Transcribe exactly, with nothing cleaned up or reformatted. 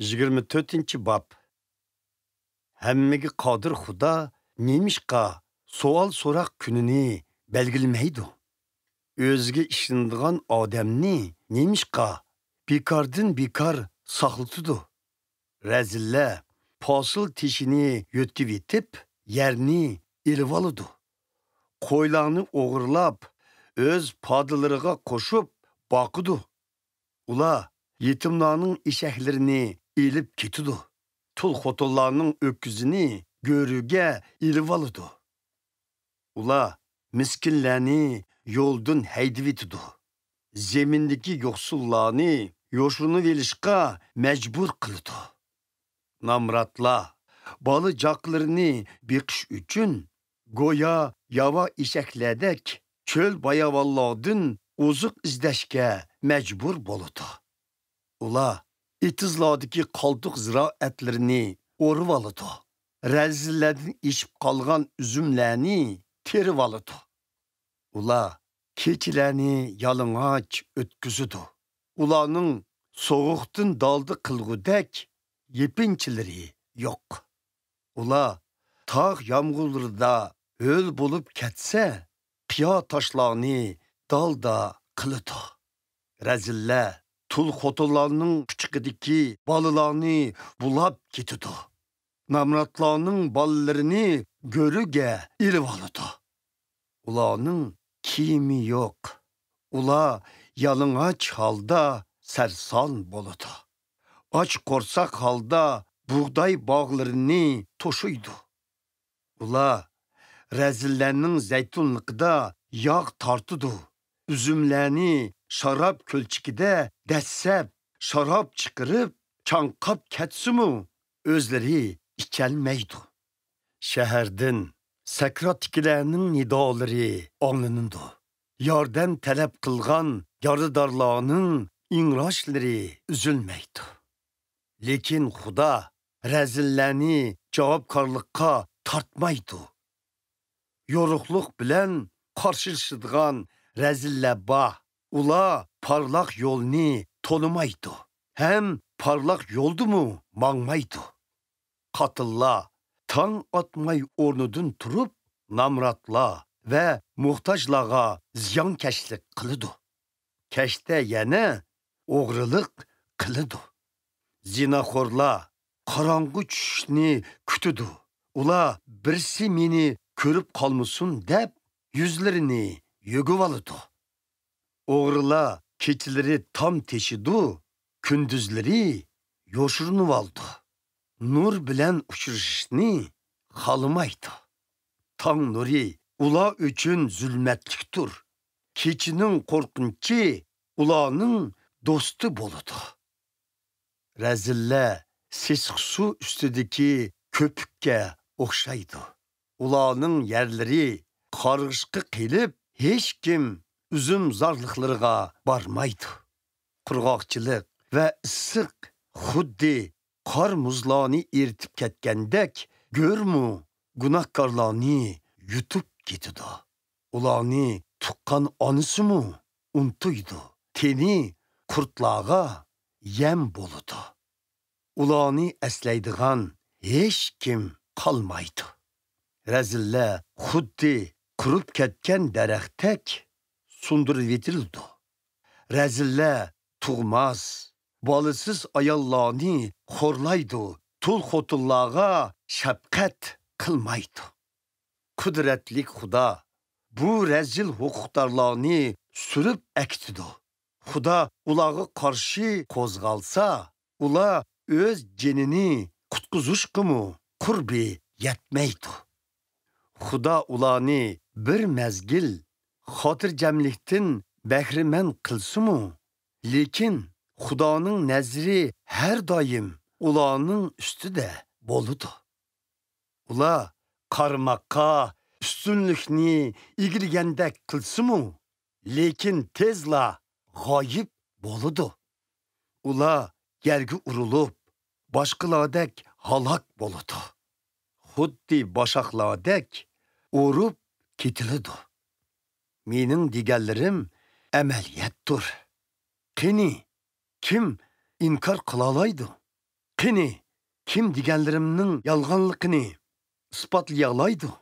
يىگىرمە تۆتىنچى باب. ھەممىگە قادىر خۇدا نېمىشقا سوئال-سوراق كۈنىنى بەلگىلىمەيدۇ؟ ئۆزىگە ئىشىنىدىغان ئادەمنى نېمىشقا بىكاردىن بىكار ساقلىتىدۇ؟ رەزىللەر پاسىل تېشىنى يۆتكىۋېتىپ، يەرنى ئېلىۋالىدۇ. قويلارنى ئوغرىلاپ، ئۆز پادىلىرىغا قوشۇپ باقىدۇ. ئۇلار يېتىملارنىڭ ئېشەكلىرىنى ئېلىپ كېتىدۇ. تۇل خوتۇنلارنىڭ ئۆكۈزىنى گۆرۈگە ئېلىۋالىدۇ. ئۇلار مىسكىنلەرنى يولدىن ھەيدىۋېتىدۇ. زېمىندىكى يوقسۇللارنى يوشۇرۇنۇۋېلىشقا مەجبۇر قىلىدۇ. نامراتلار بالا-چاقىلىرىنى بېقىش ئۈچۈن گويا ياۋا ئېشەكلەردەك چۆل-باياۋانلاردىن ئوزۇق ئىزدەشكە مەجبۇر بولىدۇ. ئۇلار ئېتىزلاردىكى قالدۇق زىرائەتلىرىنى ئورىۋالىدۇ. رەزىللەردىن ئېشىپ قالغان ئۈزۈملەرنى تېرىۋالىدۇ. ئۇلار كېچىلەرنى يالىڭاچ ئۆتكۈزىدۇ. ئۇلارنىڭ سوغۇقتىن دالدا قىلغۇدەك يېپىنچىلىرى يوق. ئۇلار تاغ يامغۇرلىرىدا ھۆل بولۇپ كەتسە، قىيا تاشلارنى دالدا قىلىدۇ. رەزىللەر تۇل خوتۇنلارنىڭ قۇچىقىدىكى بالىلارنى بۇلاپ كېتىدۇ. نامراتلارنىڭ بالىلىرىنى گۆرۈگە ئېلىۋالىدۇ. ئۇلارنىڭ كىيىمى يوق. ئۇلار يالىڭاچ ھالدا سەرسان بولىدۇ. ئاچ قورساق ھالدا بۇغداي باغلىرىنى توشۇيدۇ. ئۇلار رەزىللەرنىڭ زەيتۇنلۇقىدا ياغ تارتىدۇ. ئۈزۈملەرنى شاراب كۆلچىكىدە دەسسەپ، شاراب چىقىرىپ، چاڭقاپ كەتسىمۇ، ئۆزلىرى ئىچەلمەيدۇ. شەھەردىن سەكراتتىكىلەرنىڭ نىدالىرى ئاڭلىنىدۇ. ياردەم تەلەپ قىلغان يارىدارلارنىڭ ئىڭراشلىرى ئۈزۈلمەيدۇ. لېكىن خۇدا رەزىللەرنى جاۋابكارلىققا تارتمايدۇ. يورۇقلۇق بىلەن قارشىلىشىدىغان رەزىللەر بار. ئۇلار پارلاق يولنى تونۇمايدۇ ھەم پارلاق يولدىمۇ ماڭمايدۇ. قاتىللار تاڭ ئاتماي ئورنىدىن تۇرۇپ، نامراتلار ۋە موھتاجلارغا زىيانكەشلىك قىلىدۇ. كەچتە يەنە ئوغرىلىق قىلىدۇ. زىناخورلار قاراڭغۇ چۈشۈشنى كۈتىدۇ. ئۇلار بىرسى مېنى كۆرۈپ قالمىسۇن دەپ، يۈزلىرىنى يۆگىۋالىدۇ. ئوغرىلار كېچىلىرى تام تېشىدۇ، كۈندۈزلىرى يوشۇرۇنۇۋالىدۇ. نۇر بىلەن ئۇچرىشىشنى خالىمايدۇ. تاڭ نۇرى ئۇلار ئۈچۈن زۇلمەتلىكتۇر. كېچىنىڭ قورقۇنچى ئۇلارنىڭ دوستى بولىدۇ. رەزىللەر سېسىق سۇ ئۈستىدىكى كۆپۈككە ئوخشايدۇ. ئۇلارنىڭ يەرلىرى قارغىشقا قېلىپ، ھېچكىم ئۈزۈمزارلىقلىرىغا بارمايدۇ. قۇرغاقچىلىق ۋە ئىسسىق خۇددى قار مۇزلارنى ئېرىتىپ كەتكەندەك، گۆرمۇ گۇناھكارلارنى يۇتۇپ كېتىدۇ. ئۇلارنى تۇغقان ئانىسىمۇ ئۇنتۇيدۇ. تېنى قۇرتلارغا يەم بولىدۇ. ئۇلارنى ئەسلەيدىغان ھېچكىم قالمايدۇ. رەزىللەر خۇددى قۇرۇپ كەتكەن دەرەختەك سۇندۇرۇۋېتىلىدۇ. رەزىللەر تۇغماس، بالىسىز ئاياللارنى خورلايدۇ، تۇل خوتۇنلارغا شەپقەت قىلمايدۇ. قۇدرەتلىك خۇدا بۇ رەزىل ھوقۇقدارلارنى سۈرۈپ ئەكېتىدۇ. خۇدا ئۇلارغا قارشى قوزغالسا، ئۇلار ئۆز جېنىنى قۇتقۇزۇشقىمۇ قۇربى يەتمەيدۇ. خۇدا ئۇلارنى بىر مەزگىل خاتىرجەملىكتىن بەھرىمەن قىلسىمۇ، لېكىن خۇدانىڭ نەزىرى ھەر دائىم ئۇلارنىڭ ئۈستىدە بولىدۇ. ئۇلار قارىماققا ئۈستۈنلۈكنى ئىگىلىگەندەك قىلسىمۇ، لېكىن تېزلا غايىب بولىدۇ. ئۇلار يەرگە ئۇرۇلۇپ، باشقىلاردەك ھالاك بولىدۇ. خۇددى باشاقلاردەك ئۇرۇپ كېتىلىدۇ. مېنىڭ دېگەنلىرىم ئەمەلىيەتتۇر. قېنى، كىم ئىنكار قىلالايدۇ؟ قېنى، كىم دېگەنلىرىمنىڭ يالغانلىقىنى ئىسپاتلىيالايدۇ؟